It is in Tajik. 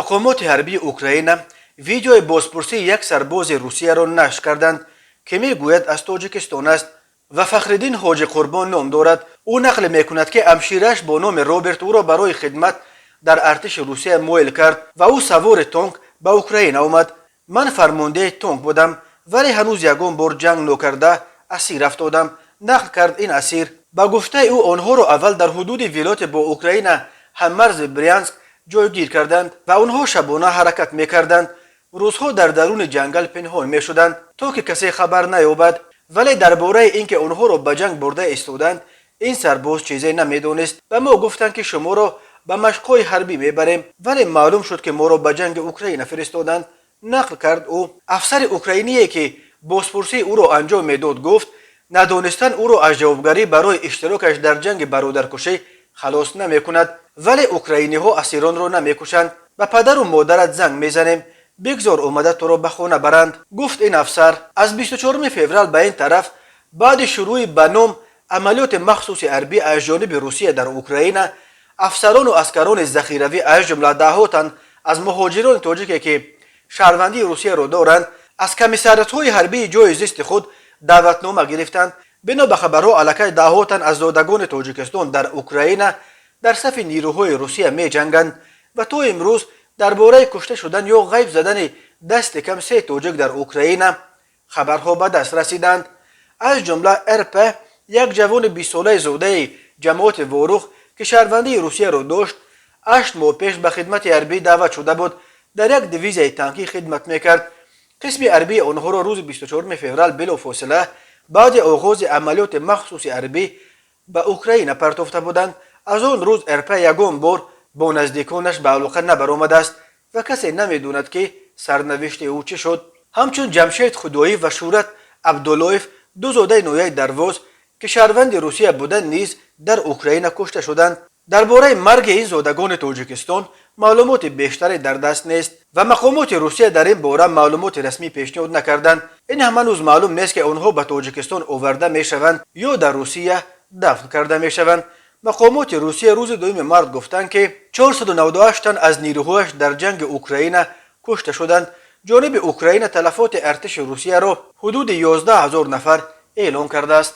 Мақомоти ҳарбии Украина видеои бозпурсии як сарбози Русияро нашр карданд, ки мегӯяд, аз Тоҷикистон аст ва Фахриддин Ҳоҷи Қурбон ном дорад. Ӯ нақл мекунад, ки ҳамширааш бо номи Роберт ӯро барои хидмат дар артиши Русия моил кард ва ӯ савори тонк ба Украина омад. «Ман фармондеҳи тонк будам, вале ҳанӯз ягон бор ҷанг нокарда асир афтодам», нақл кард ин асир. Ба гуфтаи ӯ, онҳоро аввал дар ҳудуди вилояти бо Украина ҳаммарзи Брянск ҷойгир карданд ва онҳо шабона ҳаракат мекарданд, рӯзҳо дар даруни ҷангал пинҳон мешуданд, то ки касе хабар наёбад. Вале дар бораи ин ки онҳоро ба ҷанг бурда истоданд, ин сарбоз чизе намедонист. «Ба мо гуфтанд, ки шуморо ба машқҳои ҳарбӣ мебарем, вале маълум шуд, ки моро ба ҷанги Украина фиристоданд», нақл кард ӯ. Афсари украиние, ки бозпурсии ӯро анҷом медод, гуфт, надонистан ӯро аз ҷавобгарӣ барои иштирокаш дар ҷанги бародаркушӣ халос намекунад, вале украиниҳо асиронро намекушанд. «Ба падару модарат занг мезанем, бигзор омада туро ба хона баранд», гуфт ин афсар. Аз 24 феврал ба ин тараф, баъди шурӯъи ба ном амалиёти махсуси ҳарбӣ аз ҷониби Русия дар Украина, афсарону аскарони захиравӣ, аз ҷумла даҳҳо тан аз муҳоҷирони тоҷике, ки шаҳрвандии Русияро доранд, аз комиссариятҳои ҳарбии ҷои зисти худ даъватнома гирифтанд. Бино ба хабарҳо, аллакай даҳҳо тан аз зодагони Тоҷикистон дар Украина дар сафи нирӯҳои Русия меҷанганд ва то имрӯз дар бораи кушта шудан ё ғайб задани дасти кам се тоҷик дар Украина хабарҳо ба даст расиданд. Аз ҷумла РП, як ҷавони 20-солаи зодаи ҷамоати Ворух, ки шаҳрвандии Русияро дошт, 8 моҳ пеш ба хидмати ҳарбӣ даъват шуда буд, дар як дивизияи танкӣ хидмат мекард. Қисми ҳарбии онҳоро рӯзи 24 феврал билофосила баъди оғози амалиёти махсуси ҳарбӣ ба Украина партофта буданд. Аз он рӯз РП ягон бор бо наздиконаш ба алоқа набаромадааст ва касе намедонад, ки сарнавишти ӯ чӣ шуд. Ҳамчун Ҷамшед Худоӣ ва Шӯрат Абдуллоев, ду зодаи ноҳияи Дарвоз, ки шаҳрванди Русия буданд, низ дар Украина кушта шуданд. Дар бораи марги ин зодагони Тоҷикистон маълумоти бештаре дар даст нест ва мақомоти Русия дар ин бора маълумоти расмӣ пешниҳод накарданд. Ин ҳам ҳанӯз маълум нест, ки онҳо ба Тоҷикистон оварда мешаванд ё дар Русия дафн карда мешаванд. Мақомоти Русия рӯзи 2 март гуфтанд, ки 498 тан аз нирӯҳояш дар ҷанги Украина кушта шуданд. Ҷониби Украина талафоти артиши Русияро ҳудуди 11 000 нафар эълон кардааст.